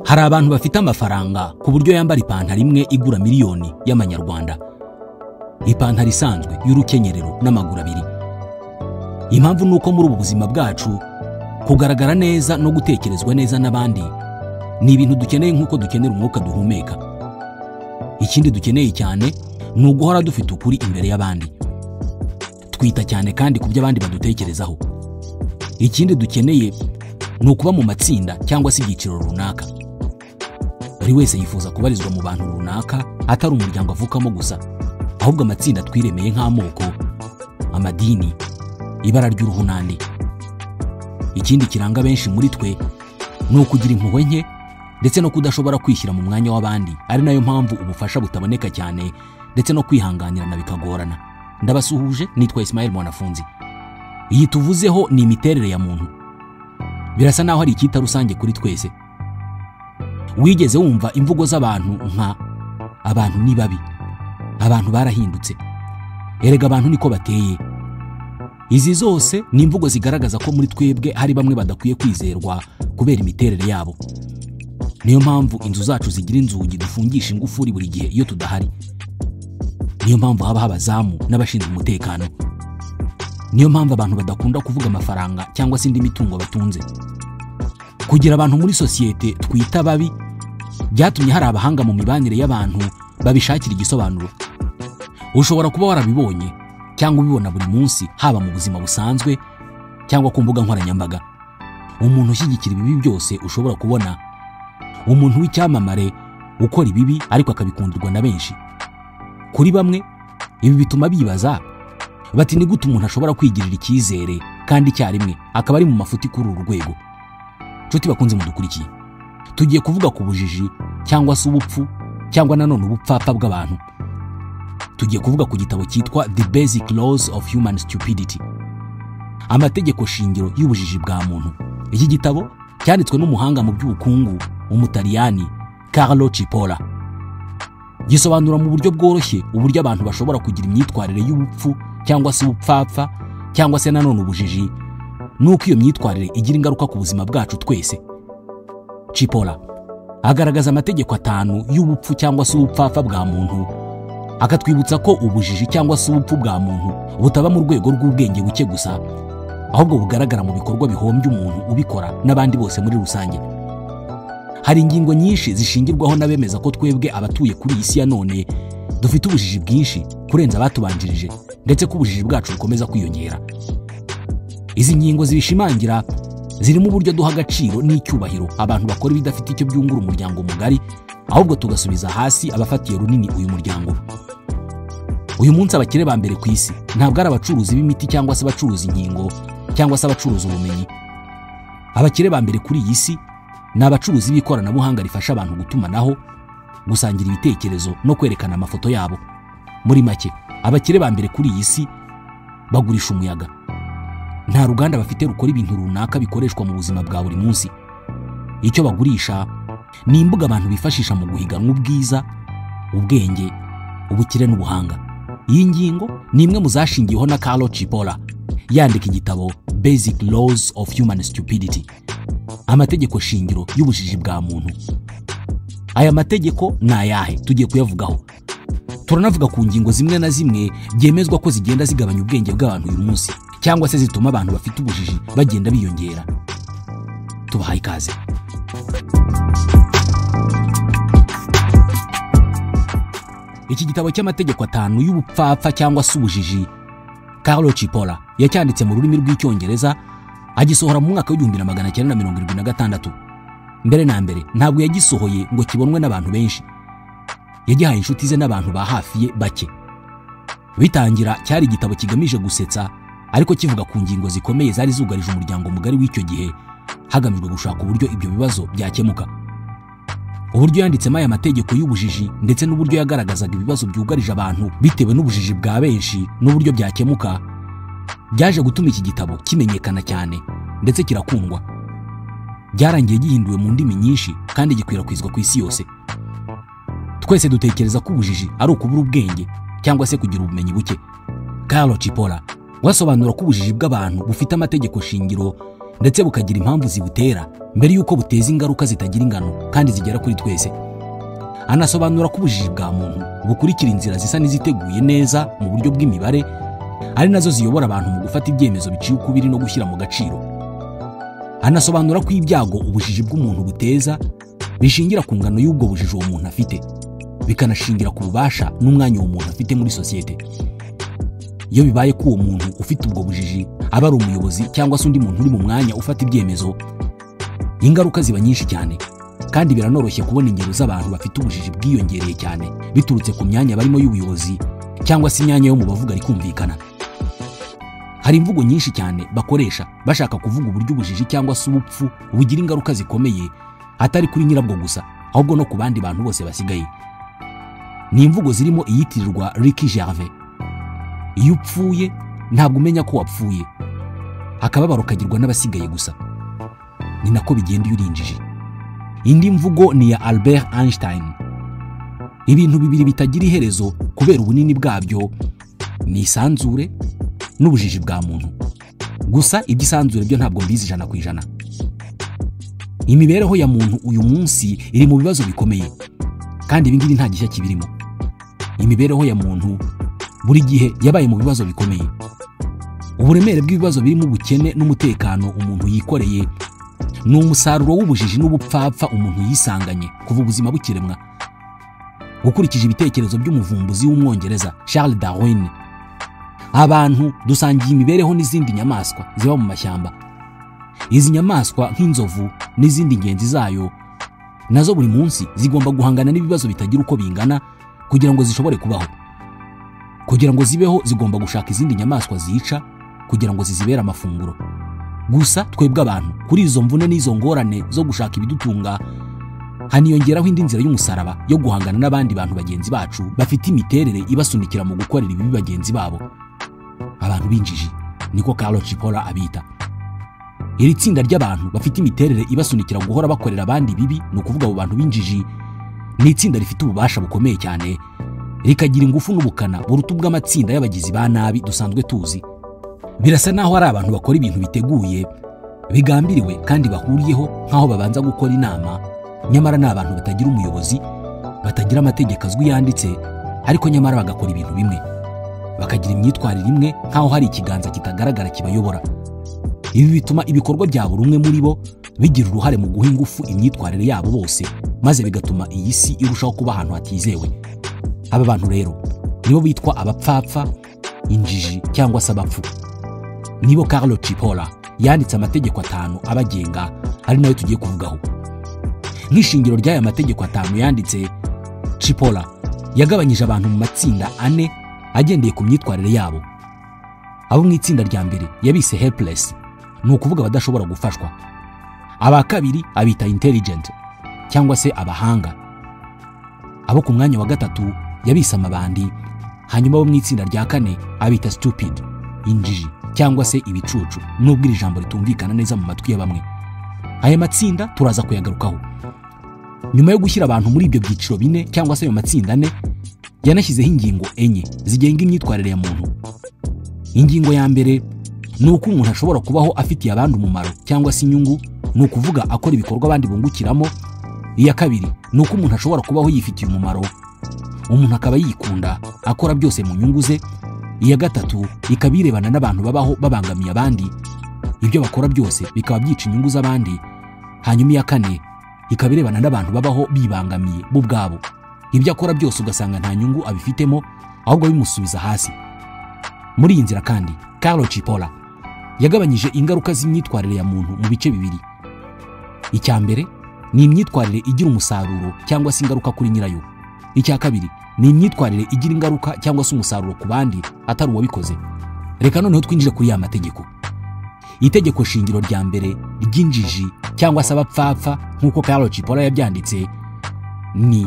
Hari abantu bafite amafaranga ku buryo yambara ipantaro imwe igura miliyoni y'amanyarwanda, ipantaro isanzwe y'urukenyerero n'amaguru abiri. Impamvu ni uko muri ubu buzima bwacu kugaragara neza no gutekerezwa neza n'abandi ni ibintu dukeneye nk'uko dukenera umwuka duhumeka. Ikindi dukeneye cyane ni uguhora dufite ukuri imbere y'abandi. Twita cyane kandi ku byo abandi badutekerezaho. Ikindi dukeneye ni ukuba mu matsinda cyangwa se ibyiciro runaka. Buri wese yifuza kubarizwa mu bantu runaka, atari umuryango avukamo gusa, ahubwo amatsinda twiremeye nk'amoko, amadini, ibara ry'uruhu n'andi. Ikindi kiranga benshi muri twe ni ukugira impuhwe nke ndetse no kudashobora kwishyira mu mwanya w'abandi, ari nayo mpamvu ubufasha butaboneka cyane ndetse no kwihanganirana bikagorana. Ndabasuhuje, nitwa Ismail Mwanafunzi. Iyi tuvuzeho ni imiterere ya muntu. Birasa naho ari icyita rusange kuri twese. Wigeze wumva imvugo z'abantu nka abantu ni babi, abantu barahindutse, erega abantu niko bateye? Izi zose ni imvugo zigaragaza ko muri twebwe hari bamwe badakwiye kwizerwa kubera imiterere yabo. Niyo mpamvu inzu zacu zigira inzugi dufungisha ingufuri buri gihe iyo tudahari. Niyo mpamvu haba abazamu n'abashinzwe umutekano. Niyo mpamvu abantu badakunda kuvuga amafaranga cyangwa se indi mitungo batunze. Kugira abantu muri sosiyete twita babi byatumye hari abahanga mu mibanire y'abantu babishakira igisobanuro. Ushobora kuba warabibonye cyangwa ubibona buri munsi, haba mu buzima busanzwe cyangwa ku mbuga nkoranyambaga. Umuntu ushyigikira ibibi byose ushobora kubona, umuntu w'icyamamare ukora ibibi ariko akabikundirwa na benshi. Kuri bamwe ibi bituma bibaza bati ni gute umuntu ashobora kwigirira icyizere kandi icyarimwe akaba ari mu mafuti kuri uru rwego? Nshuti bakunze mudukurikiye, tugiye kuvuga ku bujiji cyangwa se ubupfu cyangwa nanone ubupfapfa bw'abantu. Tugiye kuvuga ku gitabo cyitwa The Basic Laws of Human Stupidity, amategeko shingiro y'ubujiji bwa muntu. Iki gitabo cyanditswe n'umuhanga mu by'ubukungu w'Umutaliyani Carlo Cipolla. Gisobanura mu buryo bworoshye uburyo abantu bashobora kugira imyitwarire y'ubupfu cyangwa se ubupfapfa cyangwa se nanone ubujiji, nuko iyo myitwarire igira ingaruka ku buzima bwacu twese. Cipolla agaragaza amategeko 5 y'ubupfu cyangwa se ubupfapfa bwa muntu, akatwibutsa ko ubujiji cyangwa se ubupfu bwa muntu butaba mu rwego rw'ubwenge buke gusa, ahubwo bugaragara mu bikorwa bihombya umuntu ubikora n'abandi bose muri rusange. Hari ingingo nyinshi zishingirwaho n'abemeza ko twebwe abatuye kuri iyi si ya none dufite ubujiji bwinshi kurenza abatubanjirije, ndetse ko ubujiji bwacu bukomeza kwiyongera. Izi ngingo zibishimangira zirimo uburyo duha agaciro n'icyubahiro abantu bakora ibidafite icyo byungura umuryango mugari, ahubwo tugasubiza hasi abafatiye runini uyu muryango. Uyu munsi abakire ba mbere ku isi ntabwo ari abacuruzi b'imiti cyangwa se abacuruza inkingo cyangwa se abacuruza ubumenyi. Abakire ba mbere kuri iyi si ni abacuruzi b'ikoranabuhanga rifasha abantu gutumanaho, gusangira ibitekerezo no kwerekana amafoto yabo. Muri make, abakire ba mbere kuri iyi si bagurisha umuyaga. Nta ruganda bafite rukora ibintu runaka bikoreshwa mu buzima bwa buri munsi. Icyo bagurisha ni imbuga abantu bifashisha mu guhiganwa ubwiza, ubwenge, ubukire n'ubuhanga. Iyi ngingo ni imwe mu zashingiyeho na Carlo Cipolla yandika igitabo Basic Laws of Human Stupidity, amategeko shingiro y'ubujiji bwa muntu. Aya mategeko ni ayahe? Tugiye kuyavugaho. Turanavuga ku ngingo zimwe na zimwe byemezwa ko zigenda zigabanya ubwenge bw'abantu uyu munsi, cyangwa se zituma abantu bafite ubujiji bagenda biyongera. Tubahaye ikaze. Iki gitabo cy'amategeko 5 y'ubupfapfa cyangwa se ubujiji, Carlo Cipolla yacyanditse mu rurimi rw'Icyongereza, agisohora mu mwaka w'1976. Mbere na mbere ntabwo yagisohoye ngo kibonwe n'abantu benshi. Yagihaye inshuti ze n'abantu ba hafi ye bake. Bitangira cyari igitabo kigamije gusetsa, ariko kivuga ku ngingo zikomeye zari zugarije umuryango mugari w'icyo gihe, hagamijwe gushaka uburyo ibyo bibazo byakemuka. Uburyo yanditsemo aya mategeko y'ubujiji ndetse n'uburyo yagaragazaga ibibazo byugarije abantu bitewe n'ubujiji bwa benshi n'uburyo byakemuka, byaje gutuma iki gitabo kimenyekana cyane ndetse kirakundwa. Byarangiye gihinduwe mu ndimi nyinshi kandi gikwirakwizwa ku isi yose. Twese dutekereza ko ubujiji ari ukubura ubwenge cyangwa se kugira ubumenyi buke. Carlo Cipolla wasobanura ko ubujiji bw'abantu bufite amategeko shingiro ndetse bukagira impamvu zibutera mbere y'uko buteza ingaruka zitagira ingano kandi zigera kuri twese. Anasobanura ko ubujiji bwa muntu bukurikira inzira zisa n'iziteguye neza mu buryo bw'imibare, ari nazo ziyobora abantu mu gufata ibyemezo biciye ukubiri no gushyira mu gaciro. Anasobanura ko ibyago ubujiji bw'umuntu buteza bishingira ku ngano y'ubwo bujiji uwo muntu afite, bikanashingira ku bubasha n'umwanya uwo muntu afite muri sosiyete. Iyo bibaye ko uwo muntu ufite ubwo bujiji aba ari umuyobozi cyangwa se undi muntu uri mu mwanya ufata ibyemezo, ingaruka ziba nyinshi cyane, kandi biranoroshye kubona ingero z'abantu bafite ubujiji bwiyongereye cyane biturutse ku myanya barimo y'ubuyobozi cyangwa se imyanya yo mu bavuga rikumvikana. Hari imvugo nyinshi cyane bakoresha bashaka kuvuga uburyo ubujiji cyangwa se ubupfu bugira ingaruka zikomeye, atari kuri nyirabwo gusa ahubwo no ku bandi bantu bose basigaye. Ni imvugo zirimo iyitirirwa Ricky Gervais: iyo upfuye ntabwo umenya ko wapfuye, akababaro kagirwa n'abasigaye gusa. Ni nako bigenda iyo uri injiji. Indi mvugo ni ya Albert Einstein: ibintu bibiri bitagira iherezo kubera ubunini bwabyo ni isanzure n'ubujiji bwa muntu. Gusa iby'isanzure byo ntabwo mbizi 100%. Imibereho ya muntu uyu munsi iri mu bibazo bikomeye, kandi ibi ngibi nta gishya kibirimo. Imibereho ya muntu buri gihe yabaye mu bibazo bikomeye. Uburemere bw'ibibazo birimo ubukene n'umutekano umuntu yikoreye ni umusaruro w'ubujiji n'ubupfapfa umuntu yisanganye kuva ubuzima bukiremwa. Ukurikije ibitekerezo by'umuvumbuzi w'umwongereza Charles Darwin, abantu dusangiye imibereho n'izindi nyamaswa ziba mu mashyamba. Izi nyamaswa nk'inzovu n'izindi ngenzi zayo nazo buri munsi zigomba guhangana n'ibibazo bitagira uko bingana kugira ngo zishobore kubaho. Kugira ngo zibeho zigomba gushaka izindi nyamaswa zica kugira ngo zizibere amafunguro. Gusa twebwe abantu kuri izo mvune n'izo ngorane zo gushaka ibidutunga haniyongeraho indi nzira y'umusaraba yo guhangana n'abandi bantu bagenzi bacu bafite imiterere ibasunikira mu gukorera ibibi bagenzi babo. Abantu b'injiji niko Carlo Cipolla abita. Iri tsinda ry'abantu bafite imiterere ibasunikira guhora bakorera abandi bibi, ni ukuvuga abo bantu b'injiji, ni itsinda rifite ububasha bukomeye cyane, rikagira ingufu n'ubukana buruta ubw'amatsinda y'abagizi ba nabi dusanzwe tuzi. Birasa naho ari abantu bakora ibintu biteguye, bigambiriwe kandi bahuriyeho nk'aho babanza gukora inama, nyamara ni abantu batagira umuyobozi, batagira amategeko azwi yanditse, ariko nyamara bagakora ibintu bimwe, bakagira imyitwarire imwe nk'aho hari ikiganza kitagaragara kibayobora. Ibi bituma ibikorwa bya buri umwe muri bo bigira uruhare mu guha ingufu imyitwarire yabo bose, maze bigatuma iyi si irushaho kuba ahantu hatizewe. Aba bantu rero nibo bitwa abapfapfa, injiji cyangwa se abapfu. Nibo Carlo Cipolla yanditse amategeko 5 abagenga, ari nayo tugiye kuvugaho. Nk'ishingiro ry'aya mategeko 5 yanditse, Cipolla yagabanyije abantu mu matsinda 4 agendeye ku myitwarire yabo. Abo mu itsinda rya mbere yabise helpless, ni ukuvuga abadashobora gufashwa. Aba kabiri abita intelligent cyangwa se abahanga. Abo ku mwanya wa gatatu yabise amabandi, hanyuma abo mu itsinda rya kane abita stupid, injiji cyangwa se ibicucu, nubwo iri jambo ritumvikana neza mu matwi ya bamwe. Aya matsinda turaza kuyagarukaho. Nyuma yo gushyira abantu muri ibyo byiciro 4 cyangwa se ayo matsinda 4, yanashyizeho ingingo 4 zigenga imyitwarire ya muntu. Ingingo ya mbere ni uko umuntu ashobora kubaho afitiye abandi umumaro cyangwa se inyungu, ni ukuvuga akora ibikorwa abandi bungukiramo. Iya kabiri ni uko umuntu ashobora kubaho yifitiye umumaro, umuntu akaba yikunda akora byose mu nyungu ze. Iya gatatu ikaba irebana n'abantu babaho babangamiye abandi, ibyo bakora byose bikaba byica inyungu z'abandi. Hanyuma iya kane ikaba irebana n'abantu babaho bibangamiye bo ubwabo, ibyo akora byose ugasanga nta nyungu abifitemo ahubwo bimusubiza hasi. Muri iyi nzira kandi Carlo Cipolla yagabanyije ingaruka z'imyitwarire ya muntu mu bice 2. Icya mbere ni imyitwarire igira umusaruro cyangwa se ingaruka kuri nyirayo. Icya kabiri ni imyitwarire igira ingaruka cyangwa se umusaruro ku bandi atari uwabikoze. Reka noneho twinjire kuri ya mategeko. Itegeko shingiro rya mbere ry'injiji cyangwa se abapfapfa nk'uko Carlo Cipolla yabyanditse ni: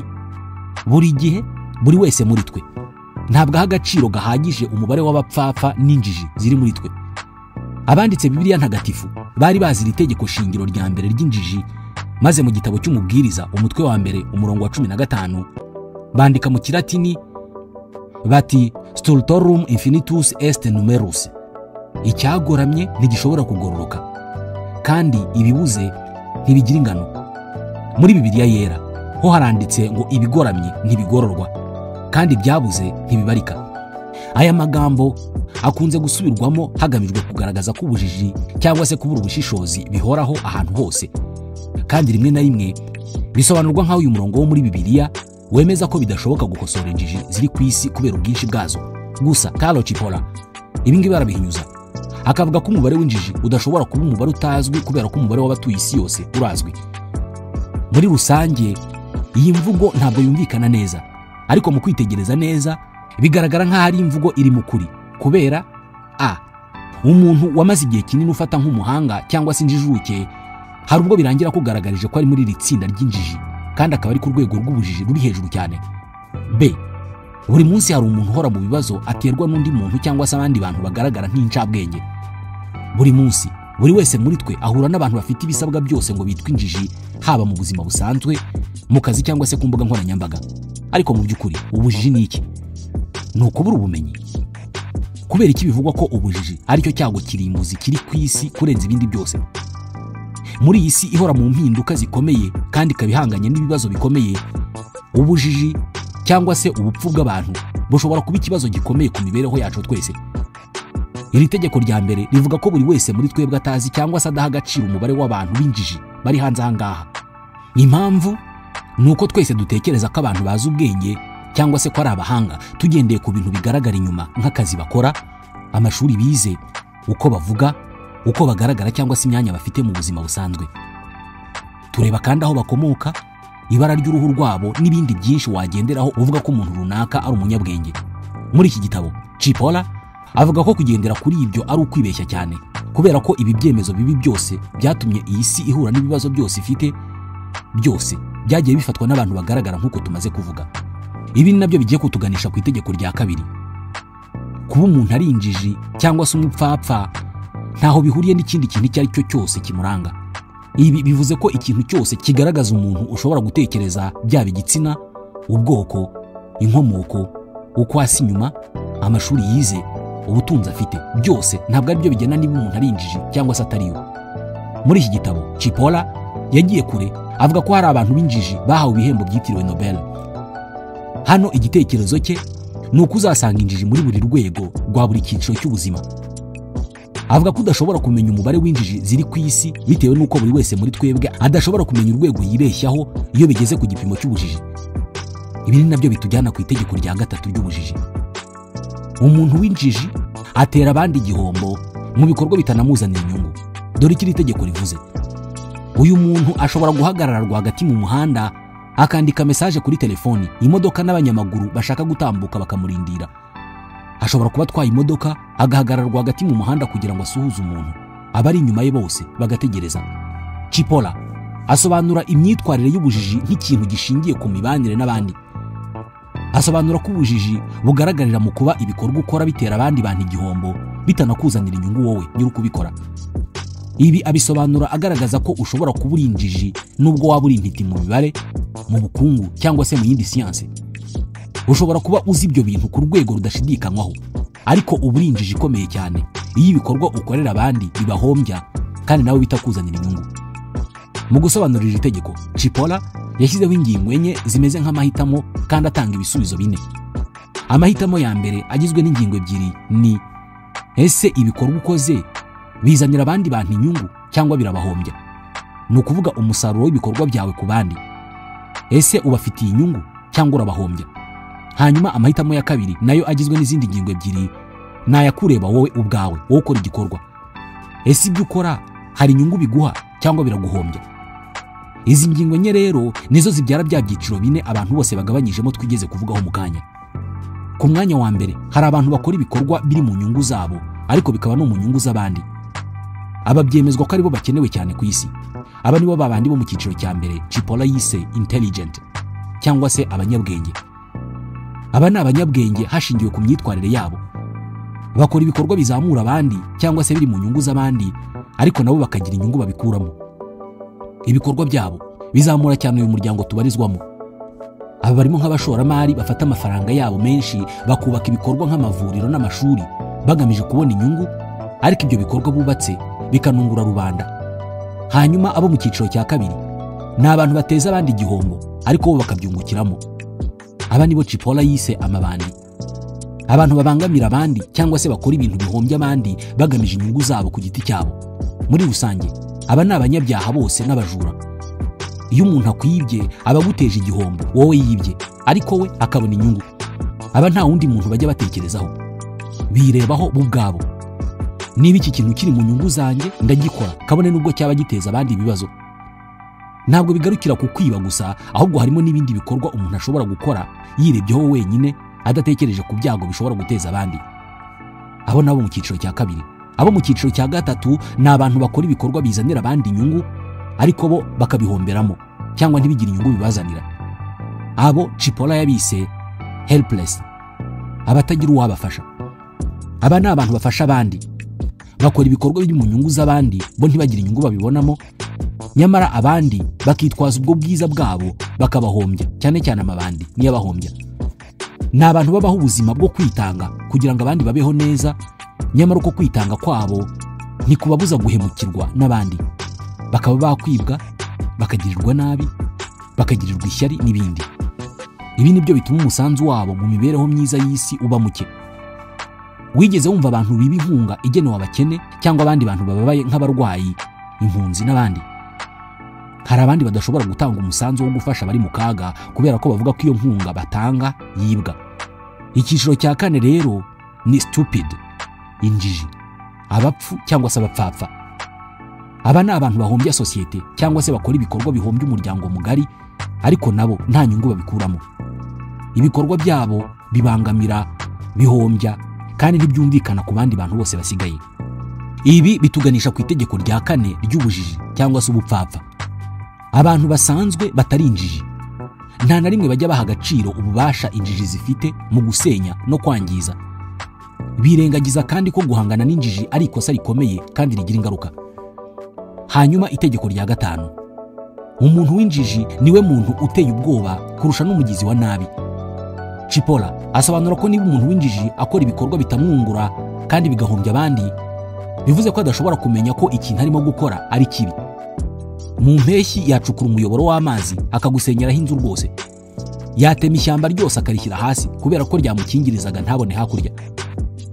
buri gihe buri wese muri twe ntabwo aha agaciro gahagije umubare w'abapfapfa n'injiji ziri muri twe. Abanditse Bibiliya ntagatifu bari bazi iri tegeko shingiro rya mbere ry'injiji, maze mu gitabo cy'umubwiriza umutwe wa 1 umurongo wa 15 bandika mu kilatini bati stultorum infinitus est numerus, icyagoramye ntigishobora kugororoka. Kandi ibibuze ntibigira ingano. Muri Bibiliya yera ho haranditse ngo ibigoramye ntibigororwa, kandi ibyabuze ntibibarika. Aya magambo akunze gusubirwamo hagamijwe kugaragaza ko ubujiji cyangwa se kubura ubushishozi bihoraho ahantu hose, kandi rimwe na rimwe bisobanurwa nk'aho uyu murongo wo muri Bibiliya wemeza ko bidashoboka gukosora injiji ziri ku isi kubera ubwinshi bwazo. Gusa Carlo Cipolla ibi ngibi arabihinyuza, akavuga ko umubare w'injiji udashobora kuba umubare utazwi kubera ko umubare w'abatuye isi yose urazwi. Muri rusange iyi mvugo ntabwo yumvikana neza, ariko mu kwitegereza neza bigaragara nk'aho ari imvugo iri mu kuri, kubera a umuntu wamaze igihe kinini ufata nk'umuhanga cyangwa se injijuke, hari ubwo birangira kugaragarije ko ari muri iri tsinda ry'injiji kandi akaba ari ku rwego rw'ubujiji ruri hejuru cyane. B, buri munsi hari umuntu uhora mu bibazo aterwa n'undi muntu cyangwa se abandi bantu bagaragara nk'incabwenge. Buri munsi buri wese muri twe ahura n'abantu bafite ibisabwa byose ngo bitwe injiji, haba mu buzima busanzwe, mu kazi cyangwa se ku mbuga nkoranyambaga. Ariko mu by'ukuri ubujiji ni iki? Ni ukubura ubumenyi. Kubera iki bivugwa ko ubujiji aricyo cyago kirimbuzi kiri ku isi kurenza ibindi byose? Muri iyi si ihora mu mpinduka zikomeye kandi ikaba ihanganye n'ibibazo bikomeye, ubujiji cyangwa se ubupfu bw'abantu bushobora kuba ikibazo gikomeye ku mibereho yacu twese. Iri tegeko rya mbere rivuga ko buri wese muri twebwe atazi cyangwa se adaha agaciro umubare w'abantu b'injiji bari hanze aha ngaha. Impamvu ni uko twese dutekereza ko abantu bazi ubwenge cyangwa se ko ari abahanga tugendeye ku bintu bigaragara inyuma, nk'akazi bakora, amashuri bize, uko bavuga, uko bagaragara cyangwa se imyanya bafite mu buzima busanzwe. Tureba kandi aho bakomoka, ibara ry'uruhu rwabo n'ibindi byinshi wagenderaho uvuga ko umuntu runaka ari umunyabwenge. Muri iki gitabo Cipolla avuga ko kugendera kuri ibyo ari ukwibeshya cyane, kubera ko ibi byemezo bibi byose byatumye iyi si ihura n'ibibazo byose ifite, byose byagiye bifatwa n'abantu bagaragara nk'uko tumaze kuvuga. Ibi nabyo bigiye kutuganisha ku itegeko rya kabiri. Kuba umuntu ari injiji cyangwa se umupfapfa ntaho bihuriye n'ikindi kintu icyo ari cyo cyose kimuranga. Ibi bivuze ko ikintu cyose kigaragaza umuntu ushobora gutekereza, byaba igitsina, ubwoko, inkomoko, uko asa inyuma, amashuri yize, ubutunzi afite, byose ntabwo ari byo bigena niba umuntu ari injiji cyangwa se atariyo. Muri iki gitabo Cipolla yagiye kure avuga ko hari abantu b'injiji bahawe ibihembo byitiriwe Nobel. Hano igitekerezo cye ni uko uzasanga injiji muri buri rwego rwa buri cyiciro cy'ubuzima. Avuga ko udashobora kumenya umubare w'injiji ziri ku isi bitewe n'uko buri wese muri twebwe adashobora kumenya urwego yibeshyaho iyo bigeze ku gipimo cy'ubujiji. Ibi ni nabyo bitujyana ku itegeko rya gatatu ry'ubujiji. Umuntu w'injiji atera abandi igihombo mu bikorwa bitanamuzanira inyungu. Dore icyo iri tegeko rivuze. Uyu muntu ashobora guhagarara rwagati mu muhanda akandika message kuri telefoni, imodoka n'abanyamaguru bashaka gutambuka bakamurindira. Ashobora kuba atwaye imodoka agahagarara rwagati mu muhanda kugira ngo asuhuze umuntu, abari inyuma ye bose bagategereza. Cipolla asobanura imyitwarire y'ubujiji nk'ikintu gishingiye ku mibanire n'abandi. Asobanura ko ubujiji bugaragarira mu kuba ibikorwa ukora bitera abandi bantu igihombo bitanakuzanira inyungu wowe nyiri kubikora. Ibi abisobanura agaragaza ko ushobora kuba uri injiji nubwo waba uri intiti mu mibare, mu bukungu cyangwa se mu yindi siyanse. Ushobora kuba uzi ibyo bintu ku rwego rudashidikanywaho, ariko uba uri injiji ikomeye cyane iyo ibikorwa ukorera abandi bibahombya kandi nawe bitakuzanira inyungu. Mu gusobanurira iri tegeko, Cipolla yashyizeho ingingo enye zimeze nk'amahitamo kandi atanga ibisubizo bine. Amahitamo ya mbere agizwe n'ingingo ebyiri ni: ese ibikorwa ukoze bizanira abandi bantu inyungu cyangwa birabahombya? Ni ukuvuga umusaruro w'ibikorwa byawe ku bandi. Ese ubafitiye inyungu cyangwa urabahombya? Hanyuma amahitamo ya kabiri nayo agizwe n'izindi ngingo ebyiri ni ayakureba wowe ubwawe, wowe ukora igikorwa. Ese ibyo ukora hari inyungu biguha cyangwa biraguhombya? Izi ngingo enye rero nizo zibyara bya byiciro bine abantu bose bagabanyijemo twigeze kuvugaho mu kanya. Ku mwanya wa mbere hari abantu bakora ibikorwa biri mu nyungu zabo ariko bikaba no mu nyungu z'abandi. Aba byemezwa ko aribo bakenewe cyane ku isi. Aba nibo babandi bo mu cyiciro cya mbere Cipolla yise intelligent cyangwa se abanyabwenge. Aba ni abanyabwenge hashingiwe ku myitwarire yabo. Bakora ibikorwa bizamura abandi cyangwa se biri mu nyungu z'abandi, ariko nabo bakagira inyungu babikuramo. Ibikorwa byabo bizamura cyane uyu muryango tubarizwamo. Aba barimo nk'abashoramari bafata amafaranga yabo menshi bakubaka ibikorwa nk'amavuriro n'amashuri bagamije kubona inyungu, ariko ibyo bikorwa bubatse bikanungura rubanda. Hanyuma abo mu cyiciro cya kabiri ni abantu bateza abandi igihombo ariko bo bakabyungukiramo. Aba nibo Cipolla yise amabandi, abantu babangamira abandi cyangwa se bakora ibintu bihombya abandi bagamije inyungu zabo ku giti cyabo. Muri rusange aba ni abanyabyaha bose n'abajura. Iyo umuntu akwibye aba aguteje igihombo wowe yibye, ariko we akabona inyungu. Aba nta wundi muntu bajya batekerezaho, birebaho bo ubwabo. Niba iki kintu kiri mu nyungu zanjye ndagikora, kabone nubwo cyaba giteza abandi ibibazo. Ntabwo bigarukira ku kwiba gusa, ahubwo harimo n'ibindi bikorwa umuntu ashobora gukora yirebyeho wenyine adatekereje ku byago bishobora guteza abandi. Abo nabo mu cyiciro cya kabiri. Abo mu cyiciro cya gatatu ni abantu bakora ibikorwa bizanira abandi inyungu ariko bo bakabihomberamo cyangwa ntibigire inyungu bibazanira. Abo Cipolla yabise helpless, abatagira uwabafasha. Aba ni abantu bafasha abandi, bakora ibikorwa biri mu nyungu z'abandi bo ntibagire inyungu babibonamo, nyamara abandi bakitwaza ubwo bwiza bwabo bakabahombya, cyane cyane amabandi niyo abahombya. Ni abantu babaho ubuzima bwo kwitanga kugira ngo abandi babeho neza, nyamara uko kwitanga kwabo ntikubabuza guhemukirwa n'abandi, bakaba bakwibwa, bakagirirwa nabi, bakagirirwa ishyari n'ibindi. Ibi nibyo bituma umusanzu wabo mu mibereho myiza y'isi uba muke. Wigeze wumva abantu biba inkunga igenewe abakene cyangwa abandi bantu bababaye nk'abarwayi, impunzi n'abandi? Hari abandi badashobora gutanga umusanzu wo gufasha abari mu kaga kubera ko bavuga ko iyo nkunga batanga yibwa. Icyiciro cya kane rero ni stupid, injiji, abapfu cyangwa se abapfapfa. Aba ni abantu bahombya sosiyete cyangwa se bakora ibikorwa bihombya umuryango mugari, ariko nabo nta nyungu babikuramo. Ibikorwa byabo bibangamira, bihombya kandi ntibyumvikana ku bandi bantu bose basigaye. Ibi bituganisha ku itegeko rya kane ry'ubujiji cyangwa se ubupfapfa. Abantu basanzwe batari injiji nta na rimwe bajya baha agaciro ububasha injiji zifite mu gusenya no kwangiza. Birengagiza kandi ko guhangana n'injiji ari ikosa rikomeye kandi rigira ingaruka. Hanyuma itegeko rya gatanu, umuntu w'injiji niwe muntu uteye ubwoba kurusha n'umugizi wa nabi. Cipolla asobanura ko niba umuntu w'injiji akora ibikorwa bitamwungura kandi bigahombya abandi, bivuze ko adashobora kumenya ko ikintu arimo gukora ari kibi. Mu mpeshyi yacukura umuyoboro w'amazi akagusenyeraho inzu rwose, yatema ishyamba ryose akarishyira hasi kubera ko ryamukingirizaga ntabone hakurya.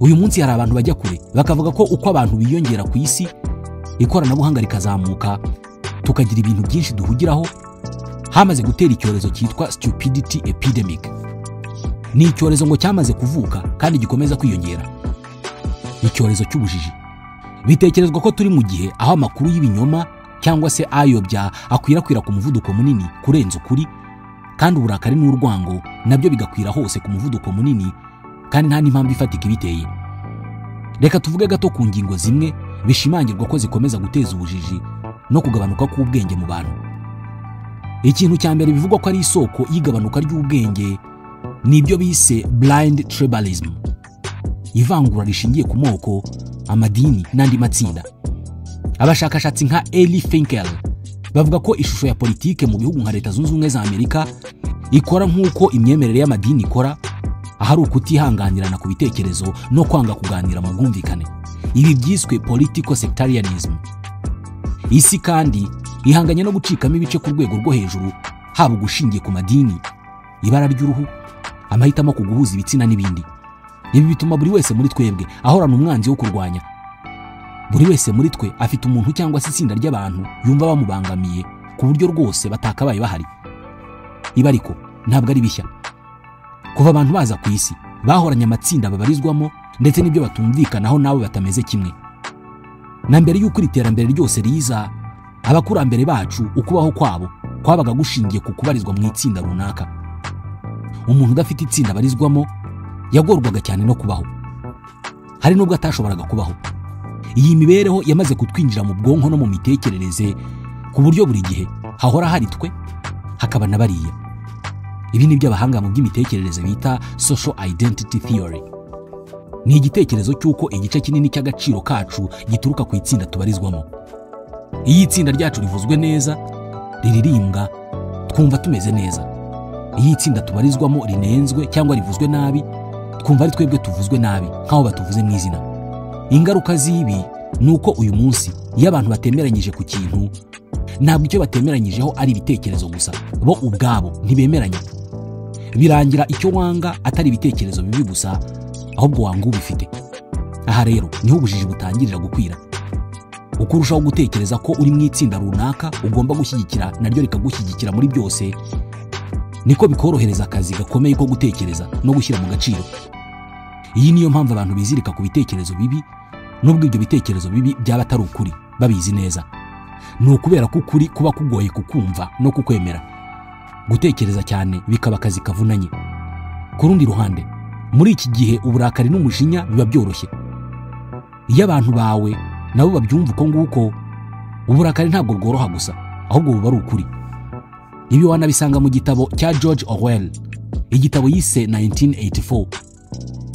Uyu munsi hari abantu bajya kure bakavuga ko uko abantu biyongera ku isi, ikoranabuhanga rikazamuka, tukagira ibintu byinshi duhugiraho, hamaze gutera icyorezo cyitwa stupidity epidemic. Ni icyorezo ngo cyamaze kuvuka kandi gikomeza kwiyongera, icyorezo cy'ubujiji. Bitekerezwa ko turi mu gihe aho amakuru y'ibinyoma cyangwa se ayobya akwirakwira ku muvuduko munini kurenza ukuri, kandi uburakari n'urwango nabyo bigakwira hose ku muvuduko munini kandi nta n'impamvu ifatika ibiteye. Reka tuvuge gato ku ngingo zimwe bishimangirwa ko zikomeza guteza ubujiji no kugabanuka k'ubwenge mu bantu. Ikintu cya mbere bivugwa ko ari isoko y'igabanuka ry'ubwenge ni ibyo bise blind tribalism, ivangura rishingiye ku moko, amadini n'andi matsinda. Abashakashatsi nka Eli Finkel bavuga ko ishusho ya politike mu bihugu nka Leta Zunze Ubumwe za Amerika ikora nk'uko imyemerere y'amadini ikora, ahari ukutihanganirana ku bitekerezo no kwanga kuganira mu bwumvikane. Ibi byiswe political sectarianism. Isi kandi ihanganye no gucikamo ibice ku rwego rwo hejuru, haba ugushingiye ku madini, ibara ry'uruhu, amahitamo ku guhuza ibitsina n'ibindi. Ibi bituma buri wese muri twebwe ahorana umwanzi wo kurwanya. Buri wese muri twe afite umuntu cyangwa se itsinda ry'abantu yumva bamubangamiye ku buryo rwose batakabaye bahari. Ibi ariko ntabwo ari bishya. Kuva abantu baza ku isi bahoranye amatsinda babarizwamo ndetse n'ibyo batumvikanaho nabo batameze kimwe. Na mbere y'uko iri terambere ryose riza, abakurambere bacu ukubaho kwabo kwabaga gushingiye ku kubarizwa mu itsinda runaka. Umuntu udafite itsinda abarizwamo yagorwaga cyane no kubaho, hari n'ubwo atashoboraga kubaho. Iyi mibereho yamaze kutwinjira mu bwonko no mu mitekerereze ku buryo buri gihe hahora hari twe hakaba na bariya. Ibi ni byo abahanga mu by'imitekerereze bita social identity theory. Ni igitekerezo cy'uko igice kinini cy'agaciro kacu gituruka ku itsinda tubarizwamo. Iyo itsinda ryacu rivuzwe neza, riririmbwa, twumva tumeze neza. Iyo itsinda tubarizwamo rinenzwe cyangwa rivuzwe nabi, twumva ari twebwe tuvuzwe nabi, nk'aho batuvuze mu izina. Ingaruka z'ibi Ni uko uyu munsi iyo abantu batemeranyije ku kintu, ntabwo icyo batemeranyijeho ari ibitekerezo gusa, bo ubwabo ntibemeranya. Birangira icyo wanga atari ibitekerezo bibi gusa, ahubwo wanga ubifite. Aha rero niho ubujiji butangirira gukwira. Uko urushaho gutekereza ko uri mu itsinda runaka ugomba gushyigikira naryo rikagushyigikira muri byose, niko bikorohereza akazi gakomeye ko gutekereza no gushyira mu gaciro. Iyi niyo mpamvu abantu bizirika ku bitekerezo bibi, nubwo ibyo bitekerezo bibi byaba atari ukuri, babizi neza. Ni ukubera ko ukuri kuba kugoye kukumva no kukwemera. Gutekereza cyane bikaba akazi kavunanye. Ku rundi ruhande, muri iki gihe uburakari n'umujinya biba byoroshye. Iyo abantu bawe nabo babyumva uko nguko, uburakari ntabwo bworoha gusa, ahubwo buba ari ukuri. Ibi wanabisanga mu gitabo cya George Orwell, igitabo yise 1984.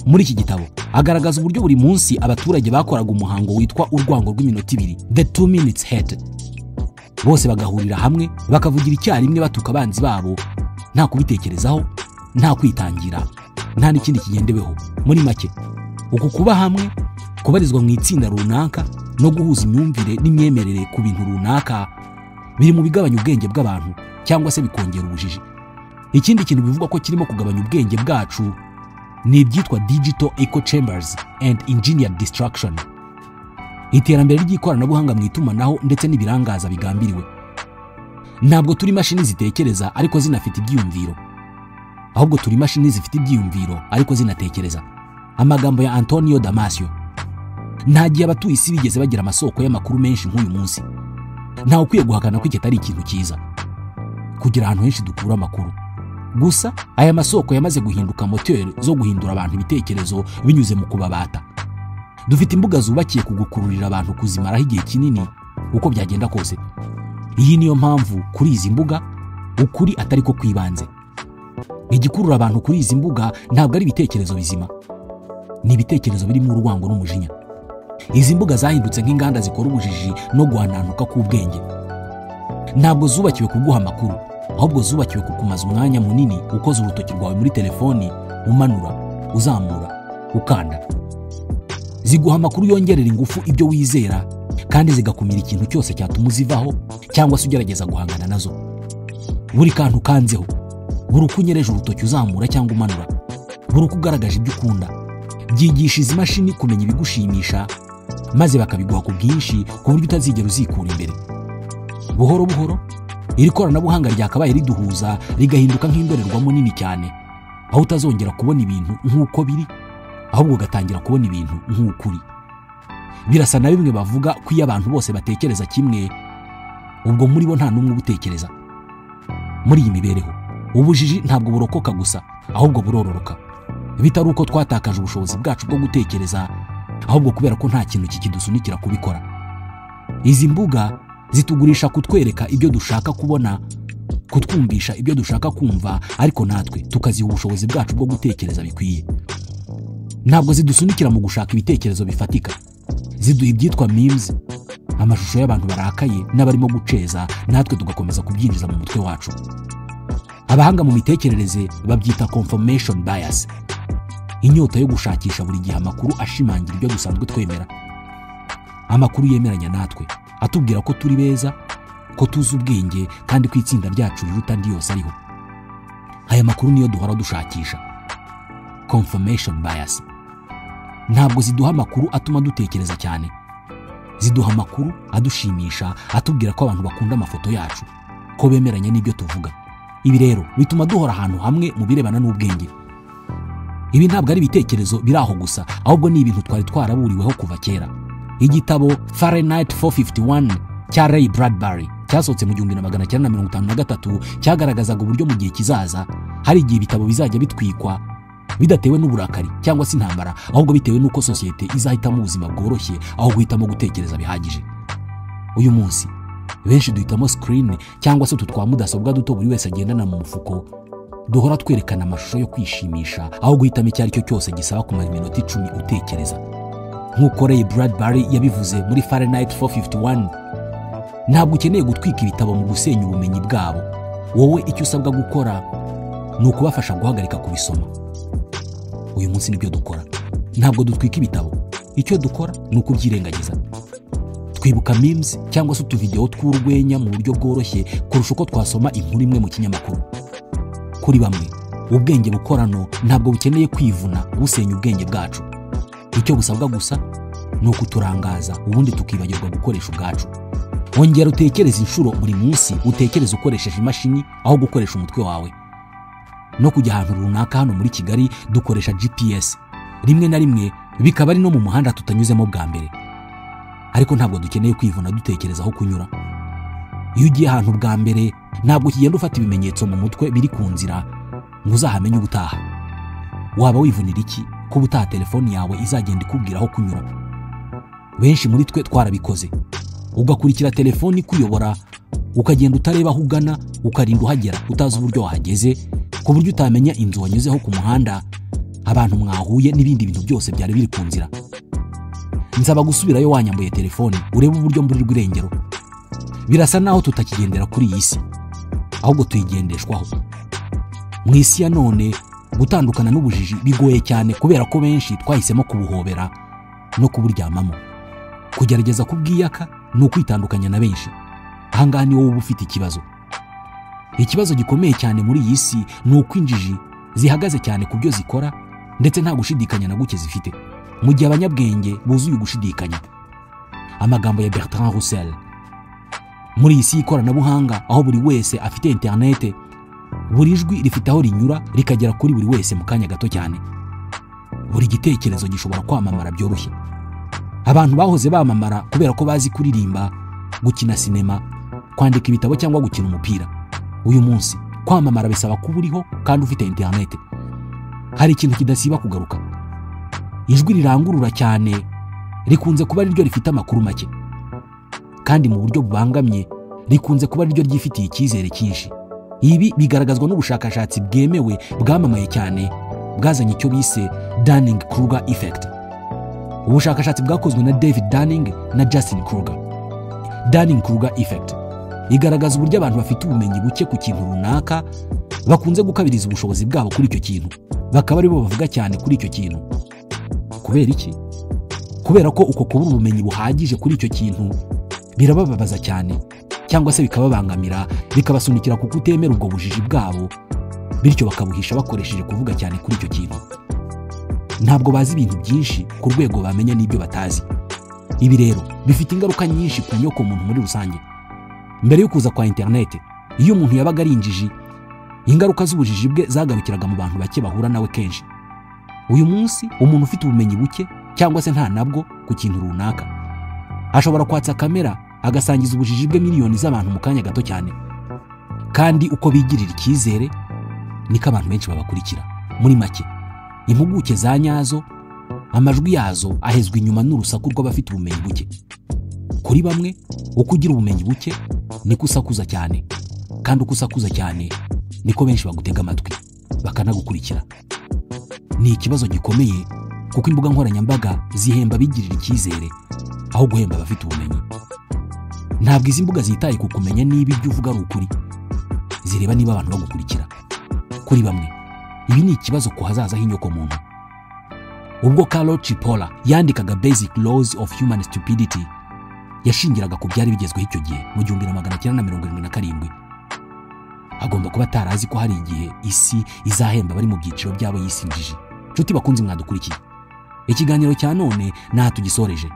Muri iki gitabo agaragaza uburyo buri munsi abaturage bakoraga umuhango witwa urwango rw'iminota ibiri, the 2 minutes hate. Bose bagahurira hamwe bakavugira icyarimwe batuka abanzi babo, nta kubitekerezaho, nta kwitangira, nta n'ikindi kigendeweho. Muri make, uku kuba hamwe, kubarizwa mu itsinda runaka no guhuza imyumvire n'imyemerere ku bintu runaka biri mu bigabanya ubwenge bw'abantu cyangwa se bikongera ubujiji. Ikindi kintu bivugwa ko kirimo kugabanya ubwenge bwacu ni ibyitwa digital echo chambers and engineered destruction. Iterambere ry'ikoranabuhanga mu itumanaho ndetse n'ibirangaza bigambiriwe. Ntabwo turi imashini zitekereza ariko zinafite ibyiyumviro, ahubwo turi imashini zifite ibyiyumviro ariko zinatekereza. Amagambo ya Antonio Damasio. Nta gihe abatuye isi bigeze bagira amasoko y'amakuru menshi nk'uyu munsi. Ntawe ukwiye guhakana ko iki atari ikintu cyiza, kugira ahantu henshi dukura amakuru. Gusa aya masoko yamaze guhinduka moteri zo guhindura abantu ibitekerezo binyuze mu kubabata. Dufite imbuga zubakiye kugukururira abantu kuzimaraho igihe kinini uko byagenda kose. Iyi niyo mpamvu kuri izi mbuga ukuri atari ko kwibanze. Igikurura abantu kuri izi mbuga ntabwo ari ibitekerezo bizima, ni ibitekerezo birimo urwango n'umujinya. Izi mbuga zahindutse nk'inganda zikora ubujiji no guhananuka k'ubwenge. Ntabwo zubakiwe kuguha amakuru, ahubwo zubakiwe kukumaza umwanya munini ukoza urutoki rwawe muri telefoni, umanura, uzamura, ukanda. Ziguha amakuru yongerera ingufu ibyo wizera, kandi zigakumira ikintu cyose cyatuma uzivaho cyangwa se ugerageza guhangana nazo. Buri kantu ukanzeho, buri uko unyereje urutoki uzamura cyangwa umanura, buri uko ugaragaje ibyo ukunda, byigisha izi mashini kumenya ibigushimisha, maze bakabiguha ku bwinshi ku buryo utazigera uzikura imbere. Buhoro buhoro iri koranabuhanga ryakabaye riduhuza rigahinduka nk'indorerwamo nini cyane, aho utazongera kubona ibintu nk'uko biri, ahubwo ugatangira kubona ibintu nk'ukuri. Birasa na bimwe bavuga ko iyo abantu bose batekereza kimwe, ubwo muri bo nta n'umwe ubutekereza. Muri iyi mibereho ubujiji ntabwo burokoka gusa, ahubwo burororoka. Bitari uko twatakaje ubushobozi bwacu bwo gutekereza, ahubwo kubera ko nta kintu kikidusunikira kubikora. Izi mbuga zitugurisha kutwereka ibyo dushaka kubona, kutwumvisha ibyo dushaka kumva, ariko natwe tukaziha ubushobozi bwacu bwo gutekereza bikwiye. Ntabwo zidusunikira mu gushaka ibitekerezo bifatika. Ziduha ibyitwa memes, amashusho y'abantu barakaye n'abarimo guceza, natwe tugakomeza kubyinjiza mu mutwe wacu. Abahanga mu mitekerereze babyita confirmation bias, inyota yo gushakisha buri gihe amakuru ashimangira ibyo dusanzwe twemera, amakuru yemeranya natwe, atubwira ko turi beza, ko tuzi ubwenge, kandi ko itsinda ryacu riruta andi yose ariho. Aya makuru niyo duhora dushakisha. Confirmation bias. Ntabwo ziduha amakuru atuma dutekereza cyane, ziduha amakuru adushimisha, atubwira ko abantu bakunda amafoto yacu, ko bemeranya n'ibyo tuvuga. Ibi rero bituma duhora ahantu hamwe mu birebana n'ubwenge. Ibi ntabwo ari ibitekerezo biri aho gusa, ahubwo ni ibintu twari twaraburiweho kuva kera. Igitabo Fahrenheit 451 cya Ray Bradbury cyasohotse mu 1953 cyagaragazaga uburyo mu gihe kizaza hari igihe ibitabo bizajya bitwikwa bidatewe n'uburakari cyangwa se intambara, ahubwo bitewe n'uko sosiyete izahitamo ubuzima bworoshye aho guhitamo gutekereza bihagije. Uyu munsi benshi duhitamo screen cyangwa se utu twa mudasobwa duto buri wese agendana mu mufuko, duhora twerekana amashusho yo kwishimisha aho guhitamo icyo ari cyo cyose gisaba kumara iminota 10 utekereza. Nk'uko Ray Bradbury yabivuze muri Fahrenheit 451, ntabwo ukeneye gutwika ibitabo mu gusenya ubumenyi bwabo. Wowe icyo usabwa gukora ni ukubafasha guhagarika kubisoma. Uyu munsi nibyo dukora. Ntabwo dutwika ibitabo, icyo dukora ni ukubyirengagiza. Twibuka memes cyangwa se utuvidewo tw'urwenya mu buryo bworoshye kurusha uko twasoma inkuru imwe mu kinyamakuru. Kuri bamwe, ubwenge bukorano ntabwo bukeneye kwivuna busenya ubwenge bwacu. Icyo busabwa gusa ni ukuturangaza, ubundi tukibagirwa gukoresha ubwacu. Wongera utekereze inshuro buri munsi utekereza ukoresheje imashini aho gukoresha umutwe wawe. No kujya ahantu runaka hano muri Kigali dukoresha GPS, rimwe na rimwe bikaba ari no mu muhanda tutanyuzemo bwa mbere. Ariko ntabwo dukeneye kwivuna dutekereza aho kunyura. Iyo ugiye ahantu bwa mbere ntabwo ukigenda ufata ibimenyetso mu mutwe biri ku nzira ngo uzahamenye ubutaha. Waba wivunira iki ko ubutaha telefoni yawe izagenda ikubwira aho kunyura? Benshi muri twe twarabikoze. Ugakurikira telefoni ikuyobora, ukagenda utareba aho ugana, ukarinda uhagera utazi uburyo wahageze, ku buryo utamenya inzu wanyuzeho ku muhanda, abantu mwahuye n'ibindi bintu byose byari biri ku nzira. Nzaba gusubirayo wanyambuye telefoni urebe uburyo mburirwa irengero. Birasa naho tutakigendera kuri iyi si, ahubwo tuyigendeshwaho. Mu isi ya none gutandukana n'ubujiji bigoye cyane kubera ko benshi twahisemo kubuhobera no kuburyamamo. Kugerageza kubwiyaka ni ukwitandukanya na benshi. Ahangaha ni wowe uba ufite ikibazo. Ikibazo gikomeye cyane muri iyi si ni uko injiji zihagaze cyane ku byo zikora ndetse nta gushidikanya na guke zifite, mu gihe abanyabwenge buzuye ugushidikanya. Amagambo ya Bertrand Russell. Muri iyi si y'ikoranabuhanga aho buri wese afite interinete, buri jwi rifite aho rinyura rikagera kuri buri wese mu kanya gato cyane. Buri gitekerezo gishobora kwamamara byoroshye. Abantu bahoze bamamara kubera ko bazi kuririmba, gukina sinema, kwandika ibitabo cyangwa gukina umupira. Uyu munsi kwamamara bisaba kuba uriho kandi ufite interinete. Hari ikintu kidasiba kugaruka. Ijwi rirangurura cyane rikunze kuba ariryo rifite amakuru make, kandi mu buryo bubangamye rikunze kuba ariryo ryifitiye icyizere cyinshi. Ibi bigaragazwa n'ubushakashatsi bwemewe bwamamaye cyane bwazanye icyo bise Dunning-Kruger effect. Ubushakashatsi bwakozwe na David Dunning na Justin Kruger. Dunning-Kruger effect igaragaza uburyo abantu bafite ubumenyi buke ku kintu runaka bakunze gukabiriza ubushobozi bwabo kuri icyo kintu, bakaba aribo bavuga cyane kuri icyo kintu. Kubera iki? Kubera ko uko kubura ubumenyi buhagije kuri icyo kintu birabababaza cyane, cyangwa se bikababangamira, bikabasunikira ku kutemera ubwo bujiji bwabo, bityo bakabuhisha bakoresheje kuvuga cyane kuri icyo kintu. Ntabwo bazi ibintu byinshi ku rwego bamenya n'ibyo batazi. Ibi rero bifite ingaruka nyinshi ku nyoko muntu muri rusange. Mbere yo kuza kwa interinete, iyo umuntu yabaga ari injiji, ingaruka z'ubujiji bwe zagarukiraga mu bantu bake bahura nawe kenshi. Uyu munsi umuntu ufite ubumenyi buke cyangwa se nta nabwo ku kintu runaka ashobora kwatsa kamera agasangiza ubujiji bwe miliyoni z'abantu mu kanya gato cyane. Kandi uko bigirira icyizere niko abantu benshi babakurikira. Muri make, impuguke za nyazo amajwi yazo ahezwa inyuma n'urusaku rw'abafite ubumenyi buke. Kuri bamwe, uko ugira ubumenyi buke niko usakuza cyane, kandi uko usakuza cyane niko benshi bagutega amatwi bakanagukurikira. Ni ikibazo gikomeye kuko imbuga nkoranyambaga zihemba bigirira icyizere aho guhemba abafite ubumenyi. Ntabwo izi mbuga zitaye ku kumenya niba ibyo uvuga ari ukuri, zireba niba abantu bagukurikira. Kuri bamwe, ibi ni ikibazo ku hazaza h'inyoko muntu. Ubwo Carlo Cipolla yandikaga Basic Laws of Human Stupidity, yashingiraga ku byari bigezweho icyo gihe mu 1977. Agomba kuba atarazi ko hari igihe isi izahemba bari mu byiciro byabo yise injiji. Nshuti bakunzi mwadukurikiye, ikiganiro cya none nta tugisoreje.